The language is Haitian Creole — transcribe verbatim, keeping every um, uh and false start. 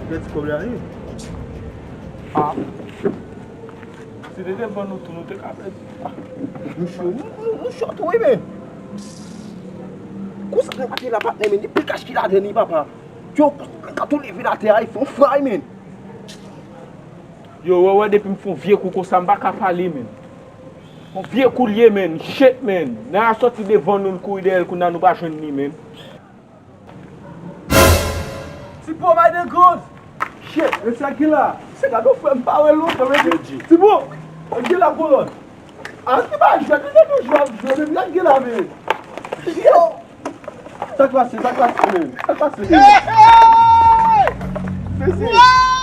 Pèdi kòb la, wi. Ah. Si te te vann nou tou, nou te ka pèdi. Ah. Nou cho, nou, nou, nou cho tou, wi, men. Konsa nou pa te la, patnè, men. Depi kach ki ladan li, papa. Yo, konsa nou ka tou leve la tè a, fè yon fray, men. Yo, wè, wè, depi m fè yon vye kou konsa, m pa ka pale, men. Yon vye kou l ye, men. Shit, men. Nèg la sòti devan nou, l kouri dèyè l, kounye a nou pa jwenn li, men. Ti Bo, bay de goz. Shit, men sa ki la. Se gade frè m pa wè lontan, men. Ti Bo, gade la kolòn. A, se pa jwèt, li te jwe ap jwe, men gade la, men. Yo. Sa k pase, sa k pase, men. Sa k pase, men. Mesye.